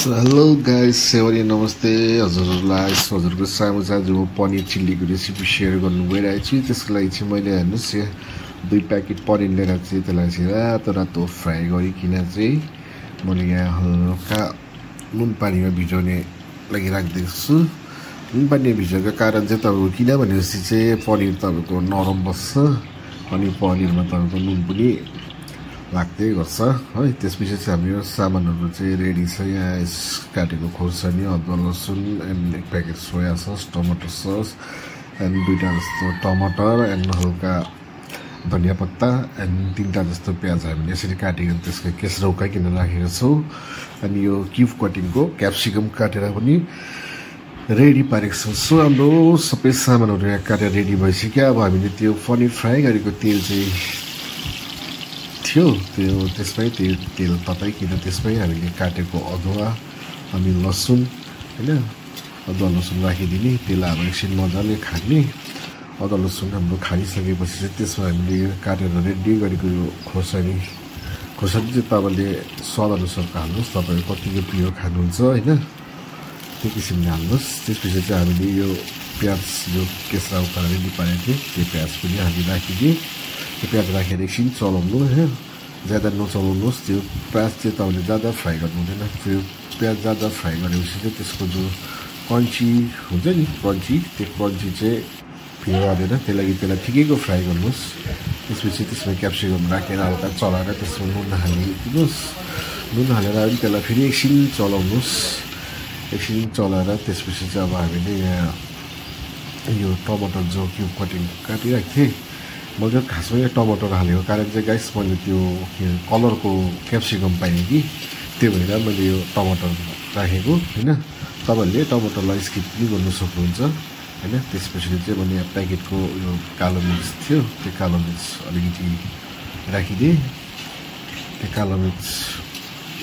So hello guys Sewri नमस्ते हजुरहरूलाई हजुरको सामु आज म पनिर चिल्लीको रेसिपी सेयर गर्नु गइरहेको छु। त्यसको लागि चाहिँ मैले हेर्नुहोस् यहाँ 2 प्याकेट पनिर लिएर चाहिँ त्यसलाई चाहिँ रातो रातो फ्राई गरिकन चाहिँ मैले यहाँ हल्का नुन पानीमा भिजाउने लागि राखिदिएको छु। नुन पानीमा भिजाएको कारण चाहिँ तपाईँको किनभनेपछि चाहिँ पनिर तपाईँको नरम बस्छ अनि पनिरमा तपाईँको नुन पनि लाग्दै गर्छ है। त्यसपछि चाहिँ हाम्रो सामानहरू चाहिँ रेडी छ। यहाँ काटेको खोर्सानी अदुवा लसुन एन्ड 1 प्याकेट सोया सस टमाटर सस एन्ड 2टा जस्तो टमाटर एन्ड हल्का धनिया पत्ता एन्ड 3टा जस्तो प्याज हामीले यसरी काटेर त्यसको केस रौकाइकन राखेको छौँ। अनि यो क्युब कटिङको क्याप्सिकम काटेर पनि रेडी पारेको छौँ। सो हाम्रो सबै सामानहरू यहाँ काटेर रेडी भइसक्यो। अब हामीले त्यो पनिर फ्राई गरेको तेल चाहिँ थियो त्यसमै तेल तताइकन त्यसमै हामीले काटेको अदुवा अनि लसुन हैन अदुवा लसुन राखिदिने त्यसलाई अब एकछिन मजाले खाने। अदुवा लसुन हाम्रो खाइसकेपछि चाहिँ त्यसमा हामीले यो काटेर रेडी गरेको यो खोर्सानी चाहिँ तपाईँले स्वादअनुसारको हाल्नुहोस्, तपाईँ कतिको प्रिय खानुहुन्छ हैन त्यो किसिमले हाल्नुहोस्। त्यसपछि चाहिँ हामीले यो प्याज जो केसरा उकालो रेडी पारेको थियो त्यो प्याज पनि हामी राखिदिए। त्यो प्याज राखेर एकछिन चलाउनु हैन, ज्यादा नचलाउनुहोस्। त्यो प्याज चाहिँ तपाईँले ज्यादा फ्राई गर्नु हुँदैन। त्यो प्याज ज्यादा फ्राई गरेपछि चाहिँ त्यसको जो क्रन्ची हुन्छ नि त्यो क्रन्ची चाहिँ फिल गर्दैन, त्यसलाई ठिकैको फ्राई गर्नुहोस्। त्यसपछि त्यसमा क्याप्सिकम राखेर हल्का चलाएर त्यसमा नुन हालिदिनुहोस्। नुन हालेर पनि त्यसलाई फेरि एकछिन चलाउनुहोस्। एकछिन चलाएर त्यसपछि चाहिँ अब हामीले यहाँ यो टमाटर जो क्युब कटिङ काटिरहेको थिएँ मैले खासमा यो टमाटर हालेको कारण चाहिँ गाइस मैले त्यो कलरको क्याप्सिकम पाएँ कि त्यो भएर मैले यो टमाटर राखेको हैन। तपाईँहरूले टमाटरलाई स्किप पनि गर्नु सक्नुहुन्छ हैन। त्यसपछि चाहिँ मैले यहाँ प्याकेटको यो कालो मिर्च थियो त्यो कालो मिर्च अलिकति राखिदिएँ। त्यो कालो मिर्च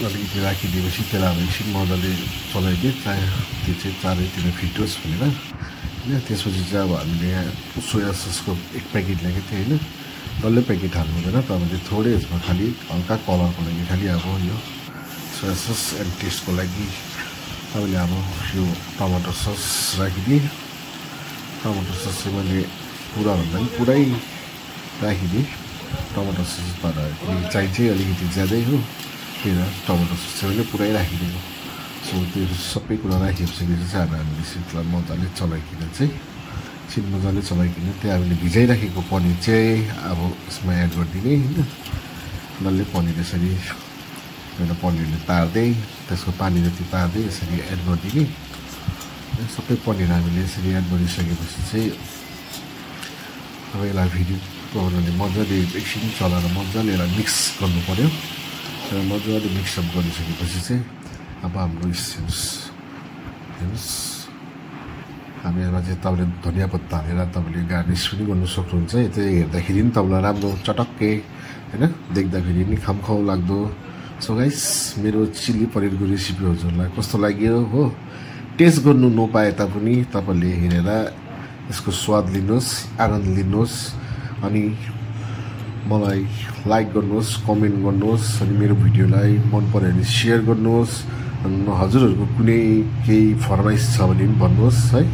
अलिकति राखिदिएपछि त्यसलाई अब एकछिन मजाले चलाइदिएँ त्यो चाहिँ चारैतिर फिटोस् भनेर हैन। त्यसपछि चाहिँ अब हामीले यहाँ सोया ससको 1 प्याकेट ल्याएको थिएँ हैन। डल्लै प्याकेट हाल्नु हुँदैन, तपाईँले थोरै यसमा खालि हल्का कलरको लागि खालि अब यो सोया सस एन्ड टेस्टको लागि तपाईँले अब यो टमाटर सस राखिदिएँ। टमाटर सस चाहिँ मैले पुरा भन्दा पनि पुरै राखिदिएँ। टमाटर सस तर चाहिँ अलिकति ज्यादै हो, त्यही भएर टमाटर सस चाहिँ मैले पुरै राखिदिएको। सो त्यो सबै कुरा राखिसकेपछि चाहिँ अब हामीले सिटलाई मजाले चलाइकन त्यो हामीले भिजाइराखेको पनिर चाहिँ अब यसमा एड गरिदिने हैन। डल्लै पनिर यसरी एउटा पनिरले तार्दै त्यसको पानी जति तार्दै यसरी एड गरिदिने। सबै पनिर हामीले यसरी एड गरिसकेपछि चाहिँ अब यसलाई फेरि तपाईँहरूले मजाले एकछिन चलाएर मजाले यसलाई मिक्स गर्नु पऱ्यो। र मजाले मिक्सअप गरिसकेपछि चाहिँ अब हाम्रो हेर्नुहोस् हामी यसमा चाहिँ तपाईँले धनिया पत्ता हालेर तपाईँले गार्निस पनि गर्नु सक्नुहुन्छ। त्यो हेर्दाखेरि पनि तपाईँलाई राम्रो चटक्कै हैन, देख्दाखेरि पनि खामखाउ लाग्दो। सो गाइस मेरो चिल्ली पनिरको रेसिपी हजुरलाई कस्तो लाग्यो हो, टेस्ट गर्नु नपाए तापनि तपाईँले हेरेर यसको स्वाद लिनुहोस्, आनन्द लिनुहोस् अनि मलाई लाइक गर्नुहोस्, कमेन्ट गर्नुहोस् अनि मेरो भिडियोलाई मन पर्यो भने सेयर गर्नुहोस्। हजुरहरूको कुनै केही फरमाइस छ भने पनि भन्नुहोस् है।